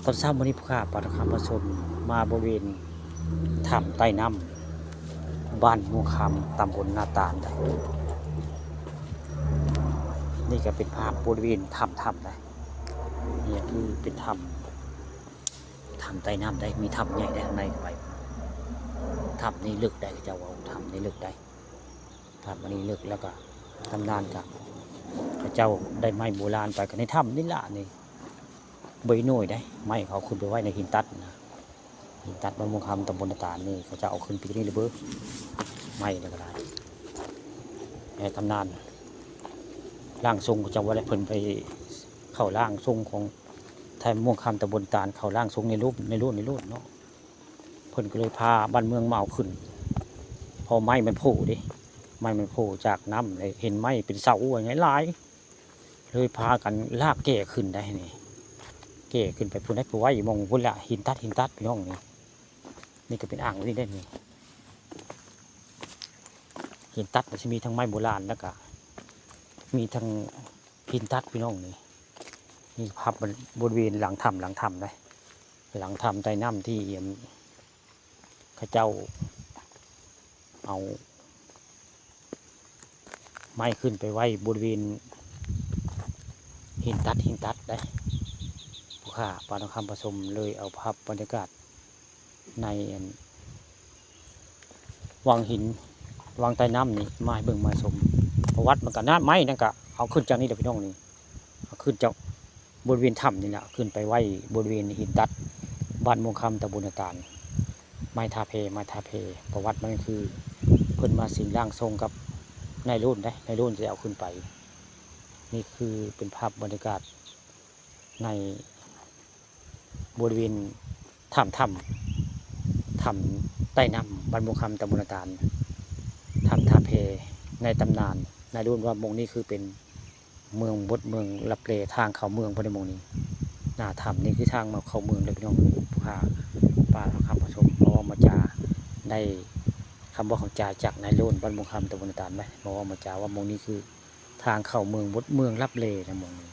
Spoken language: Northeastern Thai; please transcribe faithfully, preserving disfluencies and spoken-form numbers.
ตอนเช้ามื้อนี้ผู้ข้าปาทองคำผสมมาบริเวณถ้ำใต้น้ำบ้านม่วงคำตำบลนาตาลได้ นี่ก็เป็นภาพบริเวณถ้ำถ้ำได้ นี่คือเป็นถ้ำถ้ำใต้น้ำได้ มีถ้ำใหญ่ได้ข้างในไป ถ้ำนี่ลึกได้ เขาเจ้าว่าถ้ำนี่ลึกได้ ถ้ำอันนี้ลึก แล้วก็ตำนานกับเขาเจ้าได้ไม้โบราณไปกันในถ้ำนี่ละนี่ บ่ได้น้อยได้ ไม้เขาขึ้นไปไว้ในหินตัดนะ หินตัดบ้านม่วงคำตำบลนาตาลนี่ เขาจะเอาขึ้นไปนี่เลยเบ้อ ไม้แล้วก็ได้ ในตำนานร่างทรงเขาเจ้าว่าแหละ เพิ่นไปเข้าร่างทรงของไทยม่วงคำตำบลนาตาล เข้าร่างทรงในรูปในรูปในรูปเนาะ เพิ่นก็เลยพาบ้านเมืองมาเอาขึ้น พอไม้มันโผล่เด้ ไม้มันโผล่จากน้ำเลย เห็นไม้เป็นเสาไงหลาย เลยพากันลากแก่ขึ้นได้นี่ แก่ขึ้นไปพุ้นได้ ไปไว้หม่องพุ้นละ หินตัด หินตัดพี่น้องนี่ นี่ก็เป็นอ่างนี่ได้นี่ หินตัดมันจะมีทั้งไม้โบราณ แล้วก็มีทั้งหินตัดพี่น้องนี่ นี่ภาพบริเวณหลังถ้ำ หลังถ้ำได้ หลังถ้ำใต้น้ำที่เขาเจ้าเอาไม้ขึ้นไปไว้บริเวณหินตัด หินตัดได้ ผู้ข้าปาทองคำผสมเลยเอาภาพบรรยากาศในอันวังหิน วังใต้น้ำนี่มาให้เบิ่งมาชม ประวัติมันก็นะ ไม้นั่นก็เอาขึ้นจากนี่แหละพี่น้องนี่ เอาขึ้นจากบริเวณถ้ำนี่แหละ ขึ้นไปไว้บริเวณหินตัดบ้านม่วงคำตำบลนาตาล ไม้ท่าแพ ไม้ท่าแพ ประวัติมันคือเพิ่นมาสิงร่างทรงกับนายโล้นได้ นายโล้นจะเอาขึ้นไป นี่คือเป็นภาพบรรยากาศในบริเวณถ้ำ ถ้ำ ถ้ำใต้น้ำบ้านม่วงคำตำบลนาตาล ถ้ำท่าแพ ในตำนาน นายโล้นว่าหม่องนี้คือเป็นเมืองบด เมืองลับแล ทางเข้าเมืองพุ้นเด้หม่องนี้ หน้าถ้ำนี่คือทางมาเข้าเมืองเลยพี่น้อง ผู้ข้าปาทองคำผสมมาเว้ามาจาได้คำเว้าคำจาจากนายโล้นบ้านม่วงคำตำบลนาตาลไป มาเว้ามาจาว่าหม่องนี้คือทางเข้าเมืองบด เมืองลับแลนะหม่องนี้